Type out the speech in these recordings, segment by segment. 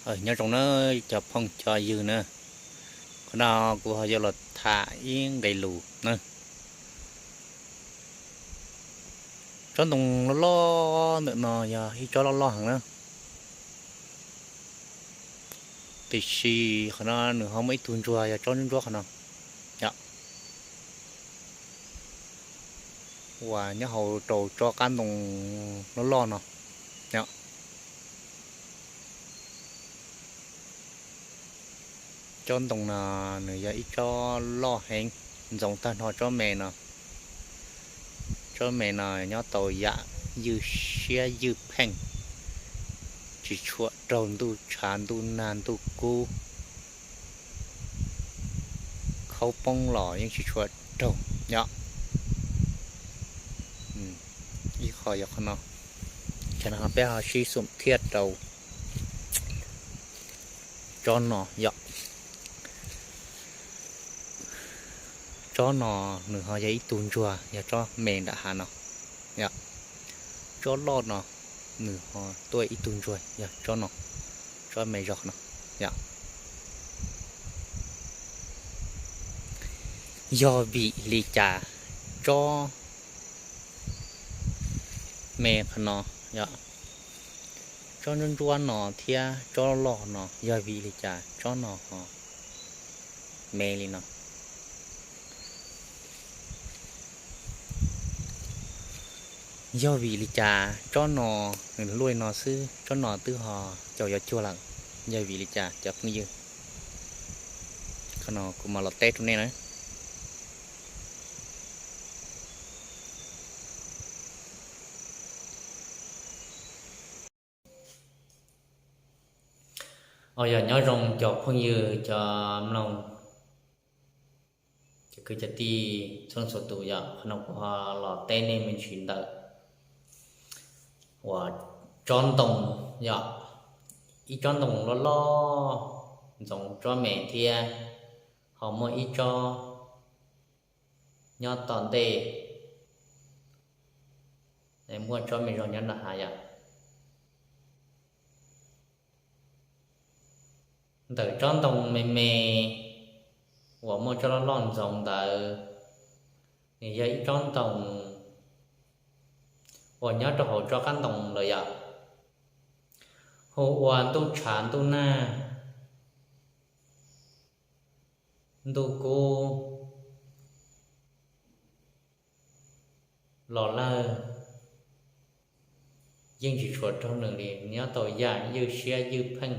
Nyob zoo na cov phooj cov ywg na, qhov no kuv ho yuav los tham ib nqe lus na. Tsob ntoo loj loj ntawm no yog ib tsob loj loj heev na, tiam sis qhov no nws ho muaj ib tug ntsuag yog tsob ntsuab ntsuab qhov no yom, uas nyob hauv rau tsob qab ntoo loj loj no yom. Tsob ntoo no nws yog ib tsob loj heev, ntxoov tag nrho tsob me no. Tsob me no nyob tau yam ywj siab ywj pheej, tsis tshua raug ntuj tshav ntuj nag ntuj kub, khaub poob los yeej tsis tshua raug yom. Ib qho yog qhov no, ces no peb ho sib xum thiaj rau tsob no yom. Tsob no nws ho yog ib tug ntsuag, yog tsob me nram hav no. Tsob loj no nws ho tuaj ib tug ntsuag yog tsob no, tsob me zog no. Yog vim li cas tsob me qhov no, tsob ntsuab ntsuab no thiab tsob loj no, yog vim li cas tsob no ho me li no? Yog vim li cas tsob no nws luaj li no xwb, tsob no twb ho caum yuav cuag lawm? Yog vim li cas cov phooj ywg? Qhov no kuv mam los teb rau nej na. Yog nyob zoo cov phooj ywg cov mloog, cov kwv cov tij txhua leej txhua tus yom, qhov no kuv ho los teb nej me ntsis ntawm uas tsob ntoo yom, ib tsob ntoo loj loj ntxoov tsob me thiab ho muaj ib tsob nyob tom ntej, muaj tsob me zog nyob nram hav yom. Ntawm tsob ntoo me me uas muaj tsob loj loj ntxoov ntawd, nws yog ib tsob ntoo uas nyob rau hauv tsob qab ntoo lawm yom. Hu ua ntuj tshav ntuj nag, ntuj kub los lawm, yeej tsis tshua raug nws li, nyob tau yam ywj siab ywj pheej.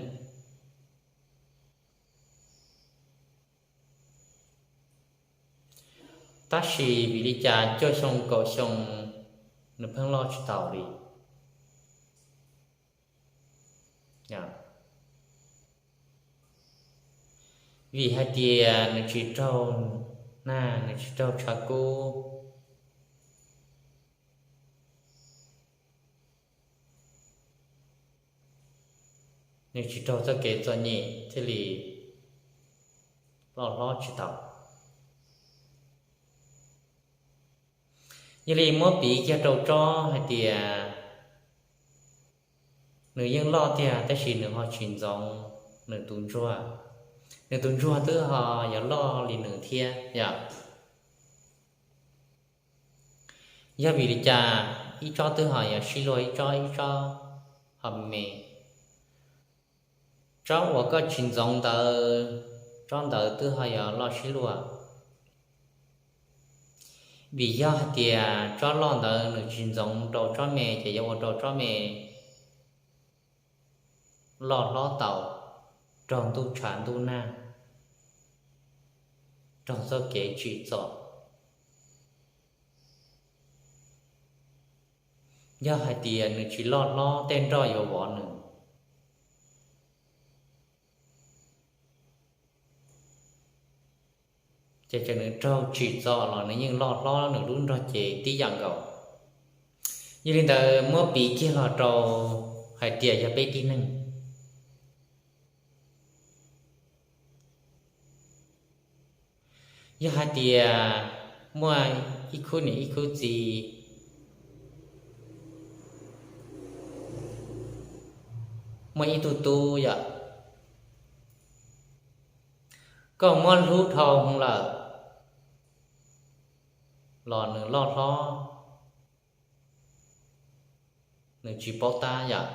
Tab sis vim li cas cuaj xyoo kaum xyoo nws pheej loj tsis taus li? Vim hais tias nws tsis raug nag, nws tsis raug tshav kub, nws tsis raug txoj kev txom nyem thiaj li loj hlob tsis tau. Yog li muab piv kiag rau tsob hais tias nws yeej loj tiag tab sis nws ho tsis ntxoov nws tus ntsuag, nws tus ntsuag twb ho yuav loj li nws thiab yom. Yog vim li cas ib tsob twb ho yuav sib luag ib tsob, ib tsob ho me? Tsob uas koj tsis ntxoov ntawd, tsob ntawd twb ho yuav loj sib luag. Vim yog hais tias tsob loj ntawd nws tsis ntxoov rau tsob me ces yuav ua rau tsob me loj hlob tau, raug ntuj tshav ntuj nag, raug txoj kev tsim txom. Yog hais tias nws tsis loj hlob tej nroj yuav vov nws, ces txawm nws raug tsim txom los nws yeej loj hlob nws lub nrog cev tib yam nkaus. Yog li ntawd muab piv kiag los rau hais tias yog peb tib neeg, yog hais tias muaj ib khub niam ib khub txiv, muaj ib tug tub yom, Koj muab hlub dhau lawm los nws loj hlob, nws tsis paub tab yam.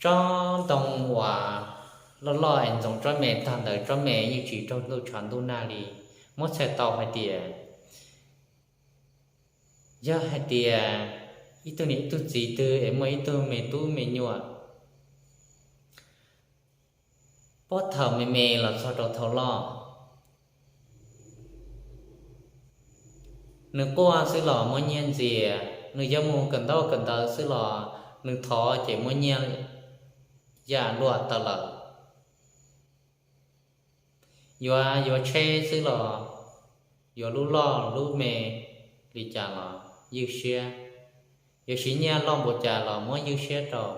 Tsob ntoo uas loj loj es ntxoov tsob me tag ntawd, tsob me yeej tsis raug ntuj tshav ntuj nag li. Muab txhais tau hais tias, yog hais tias ib tug niam ib tug txiv twg es muaj ib tug me tub me nyuam puag thaum me me los txog rau thaum loj, nws quaj xwb los muab nyiaj ntxias, nws yuav mus kawm ntaub kawm ntawv xwb los nws thov ces muab nyiaj yam luaj tawm lawm. Yuav yuav tsheb xwb los yuav lub loj lub me li cas los ywj siab, yuav siv nyiaj loj npaum cas los muab ywj siab rau.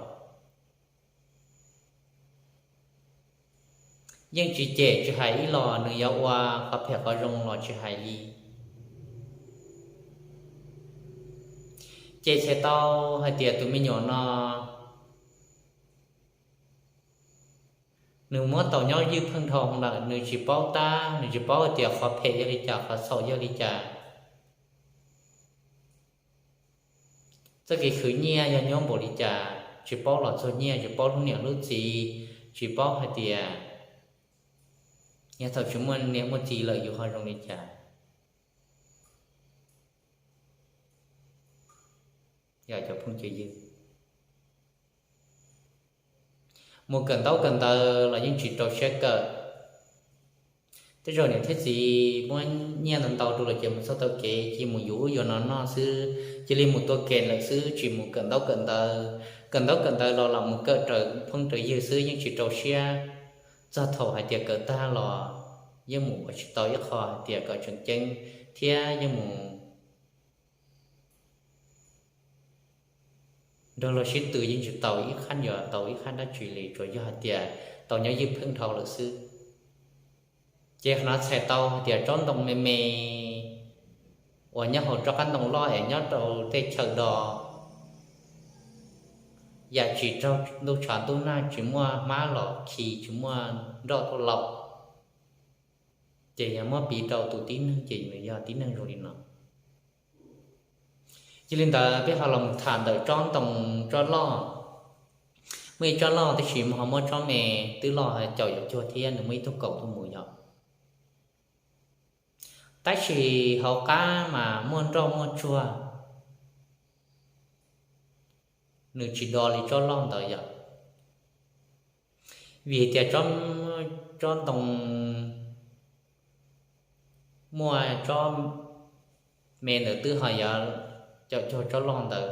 Yeej tsis cem tsis hais ib los, nws yuav ua qhov phem qhov zoo los tsis hais li. Ces txhais tau hais tias tus me nyuam no nws muab tau nyob ywj pheej dhau lawm, nws tsis paub tab, nws tsis paub hais tias qhov phem yog li cas, qhov txhaum yog li cas, txoj kev khwv nyiaj yog nyob npaum li cas, tsis paub los txog nyiaj, tsis paub hlub niam hlub txiv, tsis paub hais tias yog thaum tsis muaj niam muaj txiv lawm yus ho zoo li cas. Yog cov phooj cov ywg, mus kawm ntaub kawm ntawv los yeej tsis rau siab kawm. Tej zaum niam thiab txiv muab nyiaj ntau ntau rau lawm ces mus txog tav kev cia mus yuav ub yuav no noj xwb, cia li mus tua kem lawm xwb, tsis mus kawm ntaub kawm ntawv. Kawm ntaub kawm ntawv los los mus kawm raws phooj raws ywg xwb, yeej tsis rau siab. Txog thaum hais tias kawm tag los yeej mus ua tsis tau ib qho hais tias kom tseem ceeb, thiab yeej mus nrog luag sib tw yeej tsis tau ib qhab yuav tau ib qhab dab tsi li, tsuas yog hais tias tau nyob ywj pheej dhau lawm xwb. Ces qhov no txhais tau hais tias tsob ntoo me me uas nyob hauv tsob qab ntoo loj es nyob rau tej chaw do, yam tsis raug ntuj tshav ntuj nag, tsis muaj hmab los khi, tsis muaj nroj tuaj laum, ces yog muab piv rau tus tib neeg ces nws yog tib neeg zoo li no. Yog li ntawd peb ho los mus tham ntawm tsob ntoo, tsob loj. Muaj ib tsob loj tab sis ho muab tsob me twb loj caum yuav cuag thiab, nws muaj ib tug kaus tuaj mus yog. Tab sis hauv qab mas muaj nroj muaj tsuag, nws tsis do li tsob loj ntawd yom. Vim tias tsob ntoo muaj tsob me ntawd twb ho yuav caum cuag tsob loj ntawd.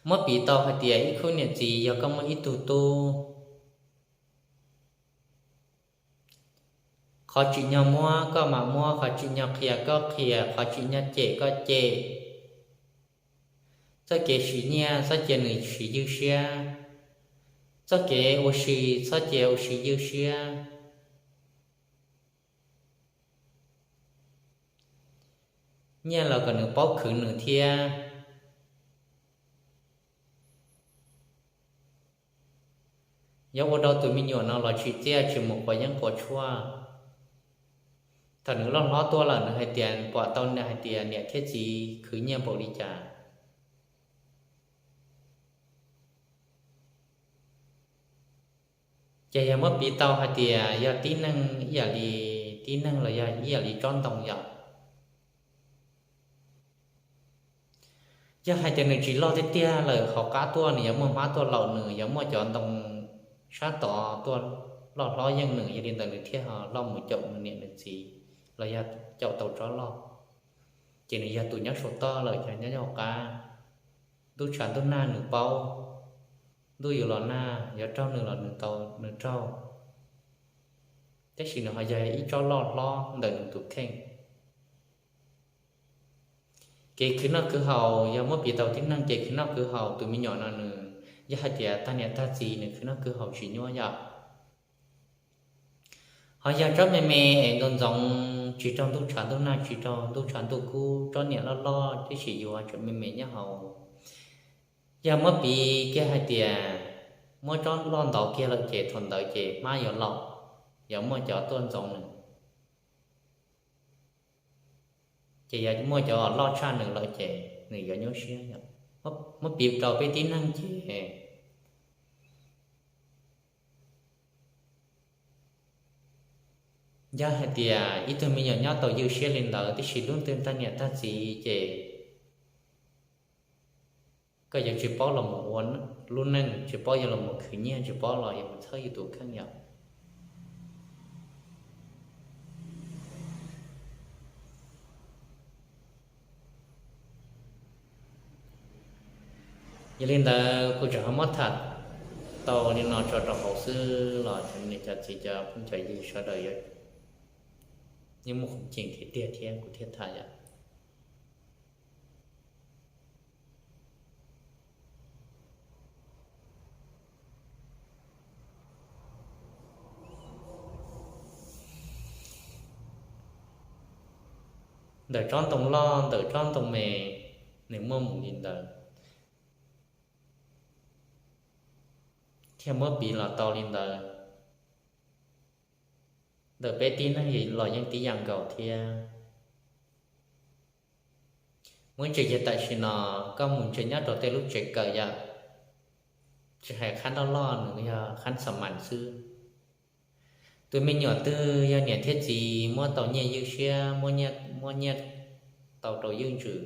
Muab piv tau hais tias ib khub niam txiv yog koj muaj ib tug tub, qhov tsim nyog muab koj mam muab, qhov tsim nyog qhia koj qhia, qhov tsim nyog cem koj cem. Txoj kev siv nyiaj txhob cia nws siv ywj siab, txoj kev ua si txhob cia ua si ywj siab. Nyiaj los kom nws paub khwv nws thiab. Yuav ua rau tus me nyuam no los tsim txiaj tsis mus quav yeeb quav tshuaj. Thaum nws loj hlob tuaj lawm nws hais tias pom tau hais tias niam thiab txiv khwv nyiaj npaum li cas. Ces yog muab piv tau hais tias yog tib neeg ib yam li, tib neeg los yog ib yam li tsob ntoo yom. Yog hais tias nws tsis loj tiag tiag lawm hauv qab tuaj nws yuav muaj hmab tuaj laum nws, yuav muaj cov ntoo sab tod tuaj loj hlob yeej nws, yog li ntawd nws thiaj ho loj mus caum nws niam nws txiv los yog caum tau tsob loj. Ces nws yog tus nyob saum toj lawm, yog nyob hauv qab. Ntuj tshav ntuj nag nws paub, ntuj yuav los nag, yuav raug nws los nws tau nws raug. Tab sis nws ho yog ib tsob loj hlob ntawm nws tus kheej. Kev khwv noj khwv haus yog muab piv tau tib neeg ces khwv noj khwv haus tus me nyuam no nws yog hais tias tag niam tag txiv nws khwv noj khwv haus tsis nyuaj yom. Ho yog tsob me me es ntxoov ntxoov tsis raug ntuj tshav ntuj nag tsis raug ntuj tshav ntuj kub, tsob niam loj loj tib si yuav tseem me me nyob hauv. Yog muab piv kiag hais tias Muab tsob loj ntov kiag lawm ces thaum ntawd ces hmab yuav laum, yuav muaj cov tuaj ntxoov nws. Ces yog muaj cov loj tshaj nws lawm ces nws yuav nyuaj siab. Muab piv rau peb tib neeg ces yog hais tias ib tug me nyuam nyob tau ywj siab li ntawd tiam sis lub twg tag niam tag txiv ces koj yuav tsis paub los mus ua lub neej, tsis paub yuav los mus khwv nyiaj, tsis paub los yuav mus txhawb yus tus kheej yom. Yog li ntawd kuv tseem ho muab tham tau li no tso rau hauv xwb los cov niam cov txiv cov phooj cov ywg sawv daws yeej muaj qhov ceem tiag tiag thiab kuv thiaj tham yom. Ntawm tsob ntoo loj ntawm tsob ntoo me, nws muaj mus li ntawd, thiaj muab piv los tau li ntawd. Ntawm peb tib neeg los yeej tib yam nkaus thiab. Muaj ib tse yog tam sim no koj mus ntsia nyob rau tej lub tsev kawm yom, tsis hais qhab nroj loj, nws yog qhab xa mas xwb. Tus me nyuam twg yog niam thiab txiv muab tau nyiaj ywj siab, muab nyiaj tau rau ywj ntsws,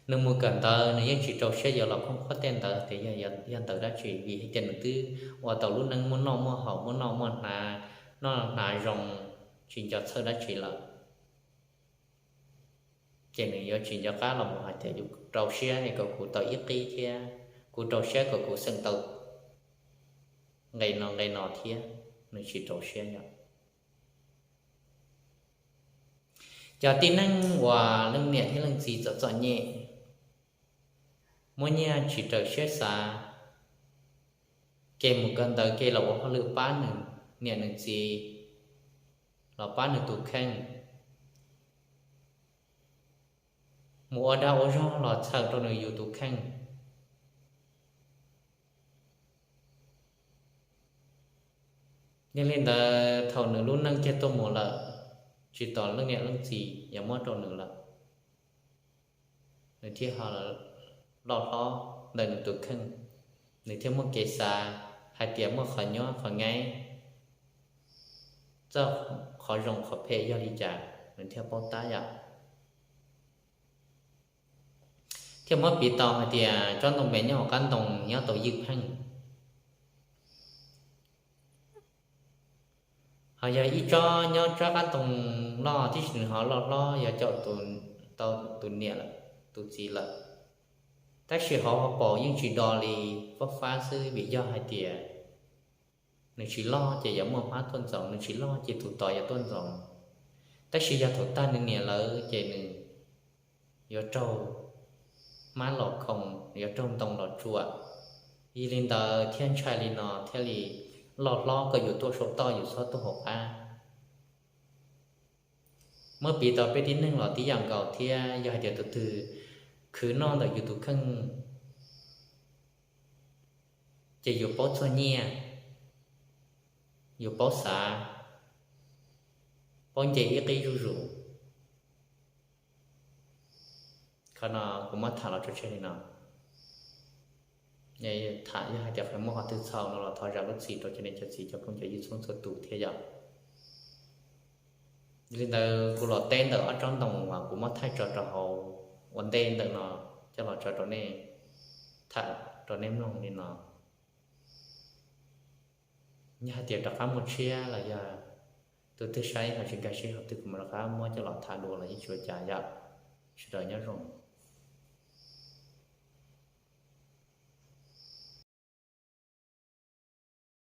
nws mus kawm ntawv nws yeej tsis rau siab yuav los khooj khuab tej ntawv tias yog ntawv dab tsi, vim hais tias nws twb ua tau lub neej muaj noj muaj haus, muaj noj muaj hnav, noj hnav zoo, tsis nco txhawj dab tsi lawm. Ces nws yuav tsis nco qab los mus hais tias yus rau siab kom kuv tau ib qib thiab, kuv rau siab kom kuv xeem tau nqe no nqe no thiab, nws tsis rau siab yom. Cov tib neeg uas leej niam thiab leej txiv txom txom nyem, muaj nyiaj tsis raws siab xav, ces mus kawm ntawv ces los ua hauj lwm pab nws niam nws txiv, los pab nws tus kheej, mus ua dag ua zog los txhawm rau nws yus tus kheej. Yog li ntawd thaum nws lub neej kiag tuaj mus lawm, tsis tos leej niam leej txiv yuav muab rau nws lawm, nws thiaj ho loj hlob ntawm nws tus kheej, nws thiaj muaj kev xav hais tias muaj qhov nyuab qhov nyaib, txoj qhov zoo qhov phem yog li cas nws thiaj paub tab yom. Thiaj muab piv tau hais tias tsob ntoo me nyob hauv qab ntoo nyob tau ywj pheej. Ho yog ib tsob nyob tsob qab ntoo loj tib si nws ho loj hlob yuav caum tau tus niam lawm, tus txiv lawm, tab sis hauv hauv paus yeej tsis do li, fab fab xwb vim yog hais tias nws tsis loj ces yuav muaj hmab tuaj ntxoov, nws tsis loj ces tus tod yuav tuaj ntxoov. Tab sis yog thaum tag nws niam lawm ces nws yuav raug hmab los khoo, yuav raug ntoo los tsuam. Yog li ntawd thiaj ntshai li no thiaj li loj hlob kom yus tuaj saum toj yus txhob tuaj hauv qab. Muab piv tau peb tib neeg los tib yam nkaus thiab, yog hais tias tus twg khwv noj ntawm yus tus kheej ces yus paub txog nyiaj, yus paub xav, paub nce ib qib zuj zus. Qhov no kuv muab tham los tso tseg li no. Tham yog hais tias qhov muaj qhov twg txhaum no los thov zam lub txim rau cov niam cov txiv cov phooj cov ywg txhua txhua tus thiab yom. Yog li ntawd kuv los teb ntawm ob tsob ntoo uas kuv muab thaij tso rau hauv ua ntej ntawm no coj los tso rau nej, tham rau nej mloog li no. Yog hais tias rov qab muaj tshiab los yog tus twg saib ho tsis nkag siab ho twg kuv mam rov qab muab coj los tham dua los yeej tsis ua cas yom. Sawv daws nyob zoo.